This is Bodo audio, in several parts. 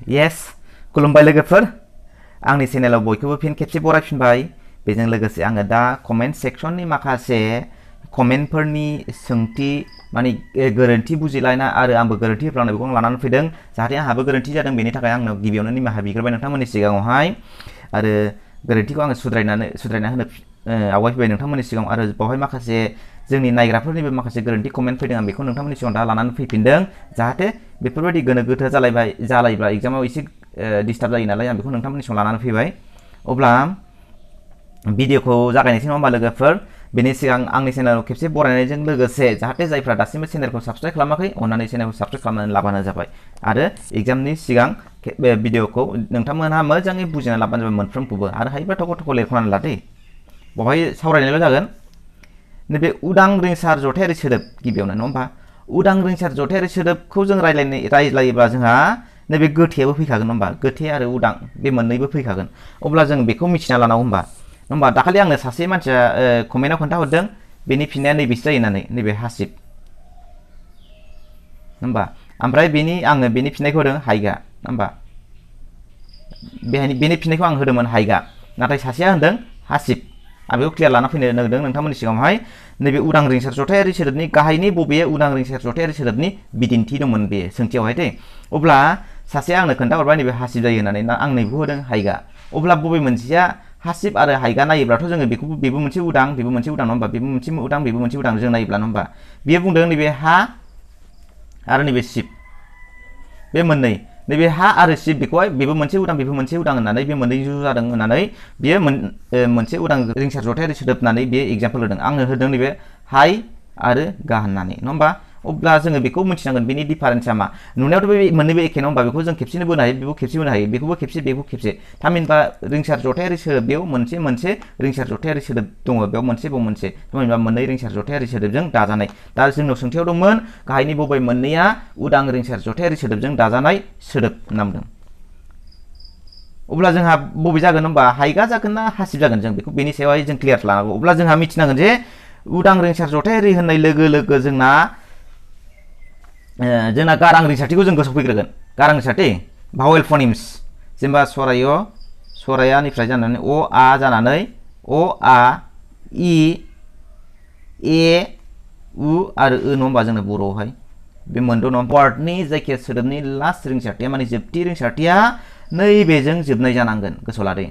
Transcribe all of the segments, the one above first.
Yes, खुलुमबाय लोगोफोर आंनि चेनेलाव बयखौबो फिन खेबसे बरायफिनबाय बेजों लोगोसे आङो दा कमेन्ट सेक्शननि माखासे कमेन्टफोरनि सोंथि माने गोरोन्थि बुजिलायना आरो आंबो गोरोन्थि होफ्लांनाय बेखौ लानानै फैदों जाहाथे आंहाबो गोरोन्थि जादों बेनि थाखाय आंनो गिबियावनो निमाहा बिग्रोबाय नोंथांमोननि सिगाङावहाय आरो गोरोन्थिखौ आङो सुद्रायना होनो आवगायफैबाय नोंथांमोननि सिगाङाव आरो बावहाय माखासे जोंनि नायग्राफोरनिबो माखासे गोरोन्थि कमेन्ट फैदों आं बेखौ नोंथांमोननि सिगाङाव दा लानानै फैफिनदों जाहाथे बेफोरबायदि गोनो गोथो जालायब्ला एग्जामाव एसे डिस्टार्ब जायो नालाय आं बेखौ नोंथांमोननि सिगाङाव लानानै फैबाय अब्ला भिडिअखौ जागायनोसै नङा होमबा लोगोफोर बेनि सिगां आंनि चेनेलखौ खेबसे बरायनायजों लोगोसे जाहाथे जायफ्रा दासिमबो चेनेलखौ साबस्क्राइब खालामाखै अन्नानै चेनेलखौ साबस्क्राइब खालामनानै लाबानो जाबाय आरो एग्जामनि सिगां बे भिडिअखौ नोंथांमोनहा मोजाङै बुजिना लाबानो जाबाय मोनफ्रोमखौबो आरो हायोबा थख' थख' लिरख'नानै ला दै बावहाय सावरायनायल' जागोन नैबे उदां रिंसार जथायारि सोदोब गिबियावनो नङा होमबा उदां रिंसार जथायारि सोदोबखौ जों रायज्लायोब्ला जोंहा नैबे गोथेयाबो फैखागोन होमबा गोथे आरो उदां बे मोननैबो फैखागोन अब्ला जों बेखौ मिथिना लानांगौ होमबा दाखालि आंनो सासे मानसिया कमेन्टआव खोन्थाहरदों बेनि फिननाया नैबेसो जायो होननानै नैबे हासिब होमबा ओमफ्राय आङो बेनि फिननायखौ होदों हायगा होमबा बेनि फिननायखौ आं होदोंमोन हायगा नाथाय सासेया होनदों हासिब आं बेखौ क्लियार लाना फैनो नागिरदों नोंथांमोननि सिगाङावहाय नैबे उदां रिंसार जथायारि सोदोबनि गाहायनि बबे उदां रिंसार जथायारि सोदोबनि बिदिन्थि दंमोन बे सोंथियावहाय दे अब्ला सासेया आंनो खोन्थाहरबाय नैबे हासिब जायो होननानै आं नैबेखौ होदों हायगा अब्ला बबे मोनसेया हासिब आरो हायगा नायोब्लाथ' जोङो बेबो मोनसे उदां बेबो मोनसे उदां नङा होमबा बेबो मोनसे उदां बेबो मोनसे उदां जों नायोब्ला नङा होमबा बियो बुंदों नैबे हा आरो नैबे सिब बे मोननै नैबे हा आरो सिब बेखौहाय बेबो मोनसे उदां होननानै बे मोननै ज' जादों होननानै बियो मोनसे उदां रिंसार जथायारि सोदोब होननानै बियो एग्जाम्पल होदों आङो होदों नैबे हाय आरो गा होननानै नङा होमबा अब्ला जोङो बेखौ मिथिनांगोन बेनि डिफारेन्सआ मा नुनायावथ' बे मोननैबो एखे नङा होमबा बेखौ जों खेबसेनो बोनो हायो बेखौ खेबसे बोनो हायो बेखौबो खेबसे थामहिनबा रिंसार जथायारि सोदोब बेयाव मोनसे रिंसार जथायारि सोदोब दङ बेयाव मोनसे थामहिनबा मोननै रिंसार जथायारि सोदोबजों दाजानाय दा जोंनाव सोंथियाव दंमोन गाहायनि बबे मोननैया उदां रिंसार जथायारि सोदोबजों दाजानाय सोदोब नामदों अब्ला जोंहा बबे जागोन होमबा हायगा जागोन ना हासिब जागोन जों बेखौ बेनि सायावहाय जों क्लियार लानांगौ अब्ला जोंहा मिथिनांगोन जे उदां रिंसार जथायारि होननाय लोगो लोगो जोंना गारां रिंसारथिखौ जों गोसोआव फैग्रोगोन गारां रिंसारथि भावेल फनिम्स जेनेबा सरायानिफ्राय जानानै अ आ जानानै अ आ इ ए उ आरो उ नङा होमबा जोंना बर'आवहाय बे मोनद' नङा वार्डनि जायखिया सोदोबनि लास्ट रिंसारथिया माने जोबथि रिंसारथिया नैबेजों जोबनाय जानांगोन गोसोआव लादो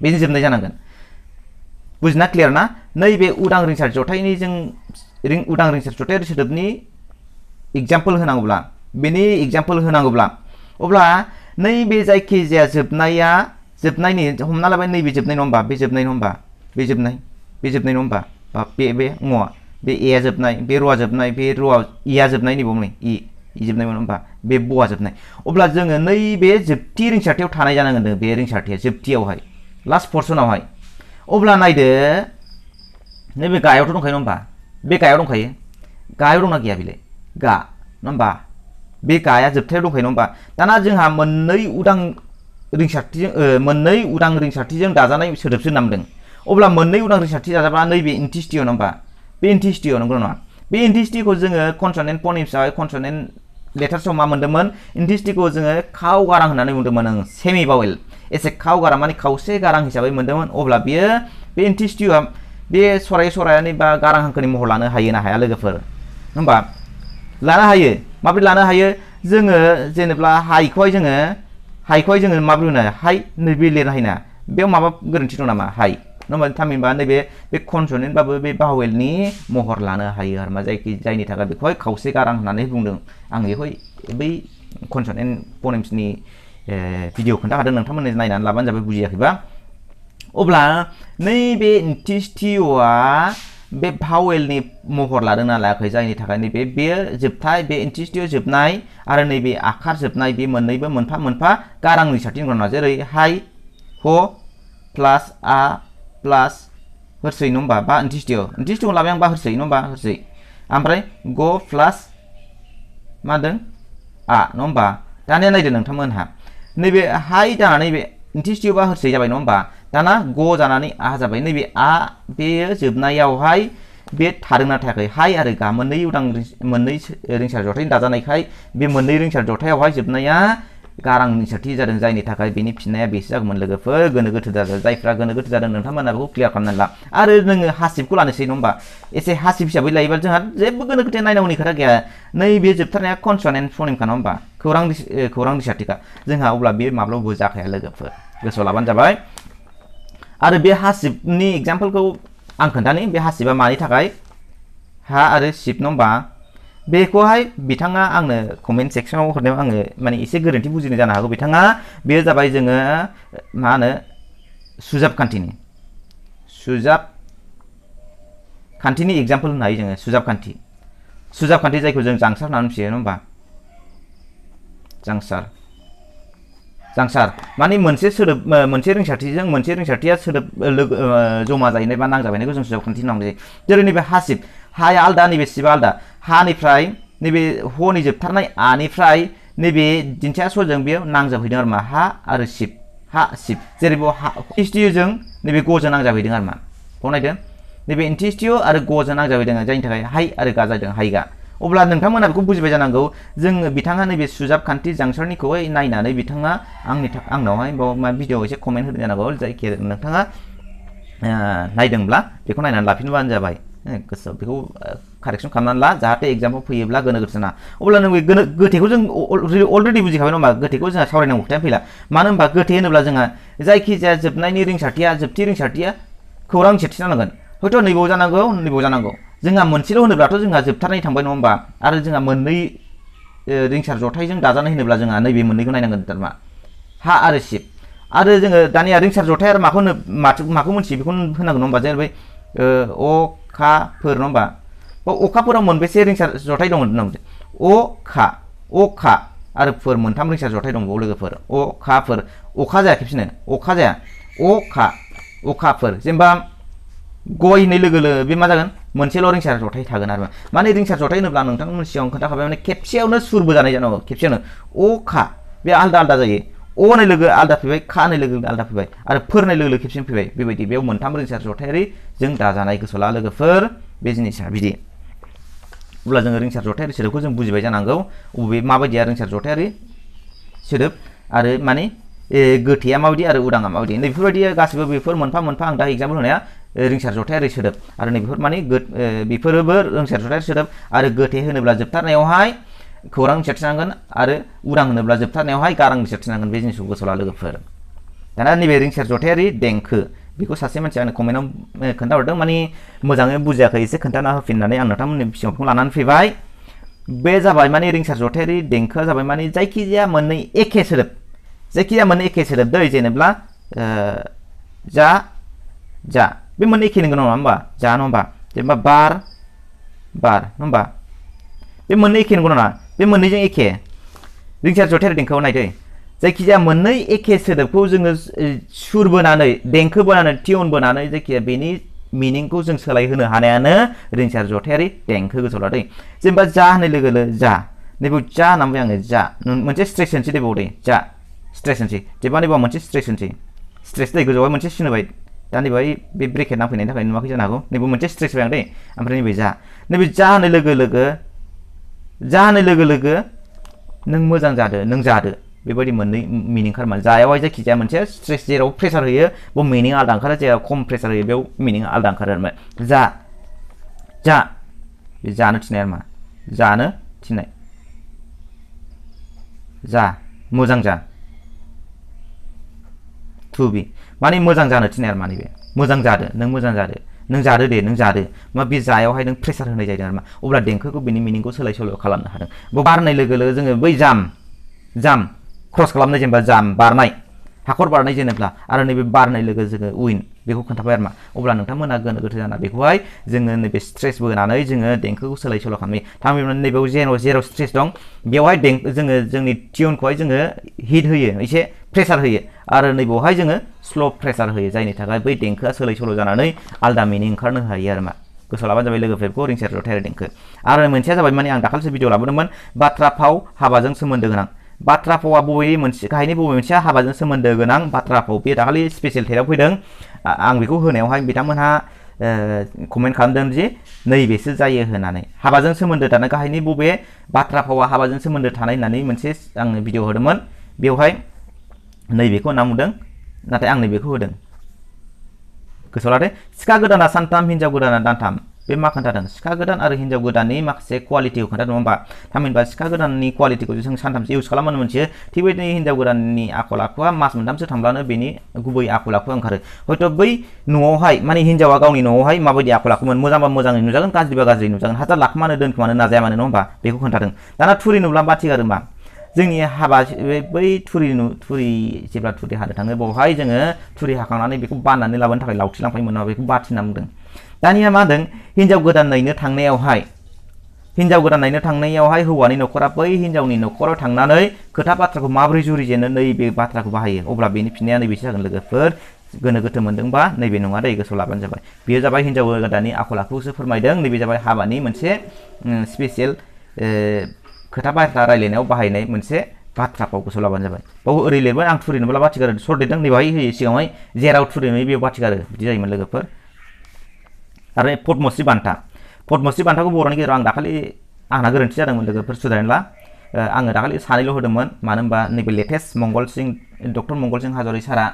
बेजों जोबनाय जानांगोन बुजिना क्लियार ना नैबे उदां रिंसार जथायनि उदां रिंसार जथायारि सोदोबनि एग्जाम्पल होनांगौब्ला बेनि एग्जाम्पल होनांगौब्ला अब्ला नैबे जायखिजाया जोबनायनि हमना लाबाय नैबे जोबनाय नङा होमबा बे जोबनाय नङा होमबा बे जोबनाय नङा होमबा बे ङआ बे एया जोबनाय बे र'आ जोबनाय बे र'आ इया जोबनाय नैबाव नै इ जोबनायमोन होमबा बे ब'आ जोबनाय अब्ला जोङो नैबे जोबथि रिंसारथियाव थानाय जानांगोन बे रिंसारथिया जोबथियावहाय लास्ट पर्सनावहाय अब्ला नायदो नैबे गायावथ' दंखायो नङा होमबा बे गायाव दंखायो गायाव दंना गैया बेलाय गा नङा होमबा बे गाया जोबथायाव दंखायो नङा होमबा दाना जोंहा मोननै उदां रिंसारथिजों दाजानाय सोदोबसो नामदों अब्ला मोननै उदां रिंसारथि दाजाब्ला नैबे इन्टिस्टिय नङा होमबा बे इन्टिस्टिय नंगौ नङा बे इन्टिस्टिखौ जोङो कनसनेन्ट फनिम्सआव कनसनेन्ट लेटार्सआव मा मोन्दोंमोन इन्टिस्टिखौ जोङो खाव गारां होननानै बुंदोंमोन सेमि बावेल एसे खाव गारां माने खावसे गारां हिसाबै मोन्दोंमोन अब्ला बियो बे इन्टिस्टियआ बे सरायानि बा गारां हांखोनि महर लानो हायो ना हाया लोगोफोर होमबा लानो हायो माबोरै लानो हायो जोङो जेनेबा हायखौहाय जोङो माबोरै होनो हाय नैबे लिरनो हायो ना बेयाव माबा गोरोन्थि दं नामा हाय नङा थामहिनबा नैबे कनसनेन्टबाबो बे बावेलनि महर लानो हायो आरो मा जायनि थाखाय बेखौहाय खावसे गारां होननानै बुंदों आं बेखौहाय बै कनसनेन्ट फनिम्सनि भिडिअ खोन्थाखादों नोंथांमोननि नायनानै लाबानो जाबाय बुजियाखैबा अब्ला नैबे इन्टिस्टियआ बे भावेलनि महर लादों ना लायाखै जायनि थाखाय नैबे बेयो जोबथाय बे इन्टिस्टिय जोबनाय आरो नैबे आखार जोबनाय बे मोननैबो मोनफा गारां रिंसारथि नङा जेरै हाय ह प्लास आ प्लास हरसै नङा होमबा बा इन्टिस्टियखौ लाबाय आं बा हरसै नङा होमबा हरसै ओमफ्राय ग प्लास मा होनदों आ नङा होमबा दानिया नायदो नोंथांमोनहा नैबे हाय जानानै बे इन्टिस्टिय बा हरसै जाबाय नङा होमबा दाना ग जानानै आ जाबाय नैबे आ बेयो जोबनायावहाय बे थादोंना थायाखै हाय आरो गा मोननै रिंसार जथायनि दाजानायखाय बे मोननै रिंसार जथायावहाय जोबनाया गारां रिंसारथि जादों जायनि थाखाय बेनि फिननाया बेसो जागौमोन लोगोफोर गोनो गोथो जादों जायफ्रा गोनो गोथो जादों नोंथांमोना बेखौ क्लियार खालामनानै ला आरो नोङो हासिबखौ लानोसै नङा होमबा एसे हासिब हिसाबै लायोबा जोंहा जेबो गोनो गोथो नायनांगौनि खोथा गैया नैबे जोबथारनाया कनसोनेन्ट फनेमखा नङा होमबा खौरां रिंसारथिखा जोंहा अब्ला बे माब्लाबाबो जाखाया लोगोफोर गोसोआव लाबानो जाबाय आरो बे हासिबनि एग्जाम्पलखौ आं खोन्थानि बे हासिबा मानि थाखाय हा आरो सिब नङा होमबा बेखौहाय बिथाङा आंनो कमेन्ट सेक्सनाव हरनायाव आङो माने एसे गोरोन्थि बुजिनो जानो हागौ बिथाङा बेयो जाबाय जोङो मा होनो सुजाब खान्थिनि एग्जाम्पल होनो हायो जोङो सुजाब खान्थि जायखौ जों जांसार होननानै मिथियो नङा होमबा जांसार माने मोनसे सोदोब मोनसे रिंसारथिजों मोनसे रिंसारथिया सोदोब जमा जाहैनाय बा नांजाबहैनायखौ जों सुजाब खान्थि होननांगौ जायो जेरै नैबे हासिब हाया आलदा नैबे सिबा आलदा हानिफ्राय नैबे हनि जोबथारनाय आनिफ्राय नैबे दिन्थिया सजों बेयाव नांजाबहैदों आरो मा हा आरो सिब जेरै बेयाव इन्टिस्टिय'जों नैबे ग'जों नांजाबहैदों आरो मा बेखौ नायदों नैबे इन्टिस्टिय' आरो ग'जों नांजाबहैदों जायनि थाखाय हाइ आरो गा जादों हाइगा अब्ला नोंथांमोना बेखौ बुजिबाय जानांगौ जों बिथाङा नैबे सुजाब खान्थि जांसारनिखौहाय नायनानै बिथाङा आंनावहाय मा भिडिअ एसे कमेन्ट होदों जानांगौ जायखिया नोंथाङा नायदोंब्ला बेखौ नायनानै लाफिनबानो जाबाय गोसोआव बेखौ कारेक्सन खालामनानै ला जाहाथे एग्जामाव फैयोब्ला गोनो गोथो जाना अब्ला नों बे गोथेखौ जों अलरेडि बुजिखाबाय नङा होमबा गोथेखौ जोंहा सावरायनांगौ खोथाया फैला मानो होनबा गोथे होनोब्ला जोंहा जायखिजाया जोबनायनि जोबथि रिंसारथिया खौरां रिंसारथि जानांगोन हयथ' नैबाव जानांगौ जोंहा मोनसेल' होनोब्लाथ' जोंहा जोबथारनाय थांबाय नङा होमबा आरो जोंहा मोननै रिंसार जथायजों दाजानाय होनोब्ला जोंहा नैबे मोननैखौ नायनांगोन थारमा हा आरो सिब आरो जोङो दानिया रिंसार जथाय आरो माखौ मोनथियो बेखौ होनांगौ नङा होमबा जेरै अखाफोर नङा होमबा अखाफोराव मोनबेसे रिंसार जथाय दङ अखा आरो फोर मोनथाम रिंसार जथाय दंबावो लोगोफोर अखा जाया खेबसेनो अखा जाया अखाफोर जेनेबा गय होननाय लोगो बे मा जागोन मोनसेल' रिंसार जथाय थागोन आरो माने रिंसार जथाय होनोब्ला नोंथांमोन सिगाङाव खोन्थाखाबाय माने खेबसेयावनो सुरबो जानाय जानांगौ खेबसेयावनो अखा बे आलदा जायो अ होननाय लोगो आलदा फैबाय खा होननाय लोगो आलदा फैबाय आरो फोरनाय लोगो खेबसेनो फैबाय बेबायदि बेयाव मोनथाम रिंसार जथायारि जों दाजानाय गोसोआव ला लोगोफोर बे जिनिसा बिदि अब्ला जोङो रिंसार जथायारि सोदोबखौ जों बुजिबाय जानांगौ अबे माबायदिया रिंसार जथायारि सोदोब आरो माने गोथेया माबायदि आरो उदाङा माबायदि बेफोरबायदि गासिबो बेफोर मोनफा आं दा एग्जाम्पल होनाया रिंसार जथायारि सोदोब आरो नैबेफोर माने बेफोरबो रिंसार जथायारि सोदोब आरो गोथे होनोब्ला जोबथारनायावहाय खौरां रिंसारथि नांगोन आरो उदां होनोब्ला जोबथारनायावहाय गारां रिंसारथि नांगोन बे जिनिसखौ गोसोआव ला लोगोफोर दाना नैबे रिंसार जथायारि देंखो बेखौ सासे मानसिया आंनो कमेन्टआव खोन्थाहरदों माने मोजाङै बुजियाखै एसे खोन्थाना होफिननानै आं नोंथांमोननि सिगाङाव लानानै फैबाय बे जाबाय माने रिंसार जथायारि देंखोआ जाबाय माने जायखिजाया मोननै एखे सोदोब दै जेनेब्ला जा बे मोननै एखे नंगौ नङा होमबा जा नङा होमबा जेनेबा बार नङा होमबा बे मोननै एखे नंगौ नङा बे मोननैजों एखे रिंसार जथायारि देंखोआव नायदो जायखिजाया मोननै एखे सोदोबखौ जोङो सुर बोनानै देंखो बोनानै टिउन बोनानै जायखिजाया बेनि मिनिंखौ जों सोलायहोनो हानायानो रिंसार जथायारि देंखो गोसोआव लादों जेनेबा जा होननाय लोगो जा नैबेयाव जा होनना आङो जा मोनसे स्ट्रेस होनसै नैबाव दे जा स्ट्रेस होनसै जेनेबा नैबाव मोनसे स्ट्रेस होनसै स्ट्रेस दै गोजौआवहाय मोनसे सिन होबाय दा नैबाय बे ब्रेकेट नांफैनायनि थाखाय नुवाखै जानो हागौ नैबे मोनसे स्ट्रेस होबाय आं दे ओमफ्राय नैबे जा होननाय लोगो लोगो नों मोजां जादो नों जादो बेबायदि मोननै मिनिं ओंखारो जायावहाय जायखिजाया मोनसे स्ट्रेस जेराव प्रेसार होयो बेयाव मिनिं आलादा ओंखारो जेराव खम प्रेसार होयो बेयाव मिनिं आलादा ओंखारो आरो जा बे जानो थिननाय आरो मा जानो थिननाय जा मोजां जा टु बि माने मोजां जानो थिननाय आरो माने बे मोजां जादो नों जादो दे नों जादो मा बे जायावहाय नों प्रेसार होनाय जादों आरो मा अब्ला देंखोखौ बेनि मिनिंखौ सोलाय सोल' खालामनो हादों बेयाव बारनाय लोगो जोङो बै जाम क्रस खालामनाय जेनेबा जाम बारनाय हाखर बारनाय जेनेब्ला आरो नैबे बारनाय लोगो जोङो उइन बेखौ खोन्थाबाय आरो मा अब्ला नोंथांमोना गोनो गोथो जाना बेखौहाय जोङो नैबे स्ट्रेस बोनानै जोङो देंखोखौ सोलाय सोल' खालामो थामहिनबा नैबेयाव जेराव स्ट्रेस दं बेवहाय जोङो जोंनि टिउनखौहाय जोङो हिट होयो एसे प्रेसार होयो आरो नैबेयावहाय जोङो स्ल' प्रेसार होयो जायनि थाखाय बै देंखोआ सोलाय सोल' जानानै आलदा मिनिं ओंखारनो हायो आरो मा गोसोआव लाबानो जाबाय लोगोफोरखौ रिंसार जथायारि देंखो आरो मोनसेया जाबाय माने आं दाखालिसो भिडिअ लाबोदोंमोन बाथ्रा फाव हाबाजों सोमोन्दो गोनां बाथ्रा फावआ गाहायनि बबे मोनसेया हाबाजों सोमोन्दो गोनां बाथ्रा फाव बे दाखालि स्पेसियेल टेटआव फैदों आं बेखौ होनायावहाय बिथांमोनहा कमेन्ट खालामदों जे नैबेसो जायो होननानै हाबाजों सोमोन्दो थानाय गाहायनि बबे बाथ्रा फावआ हाबाजों सोमोन्दो थानाय होननानै मोनसे आङो भिडिअ होदोंमोन बेवहाय नैबेखौ होनना बुंदों नाथाय आं नैबेखौ होदों गोसोआव लादो सिखा गोदाना सानथाम हिनजाव गोदाना दानथाम बे मा खोन्थादों सिखा गोदान आरो हिनजाव गोदाननि माखासे क्वालिटिखौ खोन्थादों नङा होमबा थामहिनबा सिखा गोदाननि क्वालिटिखौ जों सानथामसो इउज खालामनो मोनथियो थिग बेबायदिनो हिनजाव गोदाननि आखल आखुआ मास मोनथामसो थांब्लानो बेनि गुबै आखल आखुआ ओंखारो हयथ' बै न'आवहाय माने हिनजावा गावनि न'आवहाय माबायदि आखल आखुमोन मोजांबा मोजाङै नुजागोन गाज्रिबा गाज्रि नुजागोन हाजार लाखोमानो दोनखोमानो नाजाया मानो नङा होमबा बेखौ खोन्थादों दाना थुरि नुब्ला बाथि गारो मा जोंनि हाबा बै थुरि जेब्ला थुरि हानो थाङो बावहाय जोङो थुरि हाखांनानै बेखौ बाननानै लाबोनो थाखाय लावथि लांफायोमोन नामा बेखौ बाथि होनना बुंदों दानिया मा होनदों हिनजाव गोदान नायनो थांनायावहाय हौवानि न'खरा बै हिनजावनि न'खराव थांनानै खोथा बाथ्राखौ माबोरै जुरिजेनो नैबे बाथ्राखौ बाहायो अब्ला बेनि फिननाया नैबेसो जागोन लोगोफोर गोनो गोथो मोनदोंबा नैबे नङा दै गोसोआव लाबानो जाबाय बेयो जाबाय हिनजाव गोदाननि आखल आखुखौसो फोरमायदों नैबे जाबाय हाबानि मोनसे स्पेसियेल खोथा बाथ्रा रायलायनायाव बाहायनाय मोनसे बाथ्रा फाव गोसोआव लाबानो जाबाय बाव ओरै लिरबाय आं थुरि नुब्ला बाथि गारो सर्ट लिरदों नैबाहाय होयो सिगाङावहाय जेराव थुरि नुयो बेयाव बाथि गारो बिदि जायोमोन लोगोफोर आरो पद्मश्री बान्थाखौ बर'नि गेजेराव आं दाखालि आंना गोरोन्थि जादोंमोन लोगोफोर सुद्रायना ला आङो दाखालि सानैल' होदोंमोन मानो होनबा नैबे लेटेस्ट डक्टर मंगल सिं हाज'वारि सारा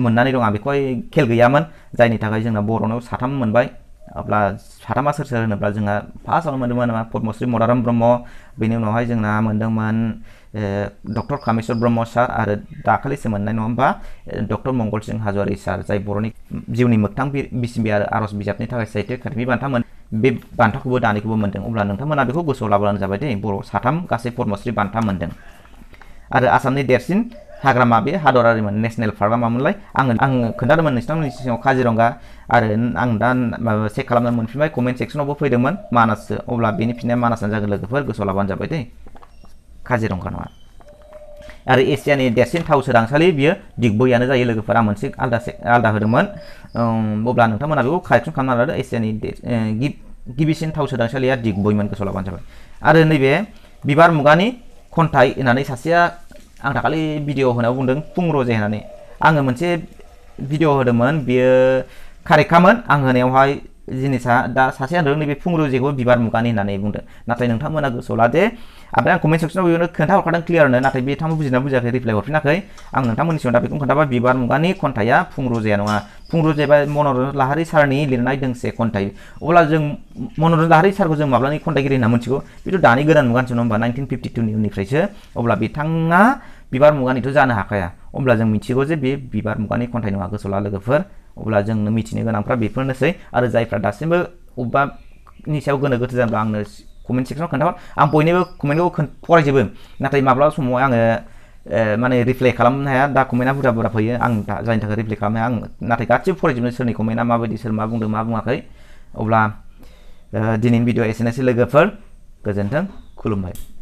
मोननानै दं आं बेखौहाय खेल गैयामोन जायनि थाखाय जोंना बर'नाव 3 मोनबाय अब्ला 3 सोर होनोब्ला जोंहा फार्स्टआवनो मोनदोंमोन पद्मश्री मदाराम ब्रह्म बेनि उनावहाय जोंना मोनदोंमोन डक्टर कामेश्वर ब्रह्म सार आरो दाखालिसो मोननाय नङा होमबा डक्टर मंगल सिं हाज'वारि सार जाय बर'नि जिउनि मोगथां बिसिम्बि आरो आर'ज बिजाबनि थाखाय साहित्य एकाडेमि बान्था मोन बे बान्थाखौबो दानिखौबो मोनदों अब्ला नोंथांमोना बेखौ गोसोआव लाब्लानो जाबाय दे बर' 3 गासै पद्मश्री बान्था मोनदों आरो आसामनि देरसिन हाग्रामा बे हादरारिमोन नेशनेल पार्कआ मामोनलाय आङो खोन्थादोंमोन नोंथांमोननि सिगाङाव काजिरंगा आरो आं दा चेक खालामनानै मोनफिनबाय कमेन्ट सेक्सनावबो फैदोंमोन मानाससो अब्ला बेनि फिननाया मानासानो जागोन लोगोफोर गोसोआव लाबानो जाबाय दे काजिरंगा नङा आरो एसियानि देरसिन थाव सोदांसालि बियो दिग्बयआनो जायो लोगोफोर आं मोनसे आलदा होदोंमोन अब्ला नोंथांमोना बेखौ कारेक्सन खालामना लादो एसियानि गिबिसिन थाव सोदांसालिया दिग्बयमोन गोसोआव लाबानो जाबाय आरो नैबे बिबार मुगानि खन्थाइ होननानै सासेया आं दाखालि भिडिअ होनायाव बुंदों फुंरजे होननानै आङो मोनसे भिडिअ होदोंमोन बियो कारेक्टखामोन आं होनायावहाय जिनिसा दा सासेया होनदों नैबे फुंरजेखौ बिबार मुगानि होननानै बुंदों नाथाय नोंथांमोना गोसोआव लादे ओमफ्राय आं कमेन्ट सेक्सनाव बेयावनो खोन्थाहरखादों क्लियारनो नाथाय बे थांबो बुजियाखै रिप्लाइ हरफिनाखै आं नोंथांमोननि सिगाङाव दा बेखौ खोन्थाबाय बिबार मुगानि खन्थाइया फुंरजेया नङा फुंरजे बा मनरन्जन लाहारि सारनि लिरनाय दोंसे खन्थाइ अब्ला जों मनरन्जन लाहारि सारखौ जों माब्लानि खन्थाइगिरि होनना मिथिगौ बेथ' दानि गोदान मुगानिसो नङा होमबा 1952 निफ्रायसो अब्ला बिथाङा बिबार मुगानिथ' जानो हाखाया अब्ला जों मिथिगौ जे बे बिबार मुगानि खन्थाइ नङा गोसोआव ला लोगोफोर अब्ला जोंनो मिथिनो गोनांफ्रा बेफोरनोसै आरो जायफ्रा दासिमबो अबेबानि सायाव गोनो गोथो जायोब्ला आंनो कमेन्ट सेक्सनाव खोन्थाहर आं बयनिबो कमेन्टखौ फरायजोबो नाथाय माब्लाबा समाव आङो माने रिप्लाइ खालामनो हाया दा कमेन्टआ बुरजा फैयो आं जायनि थाखाय रिप्लाइ खालामनो हाया आं नाथाय गासिबो फरायजोबनो सोरनि कमेन्टआ माबायदि सोर मा बुंदों मा बुङाखै अब्ला दिनैनि भिडिअ एसेनोसै लोगोफोर गोजोन्थों खुलुमबाय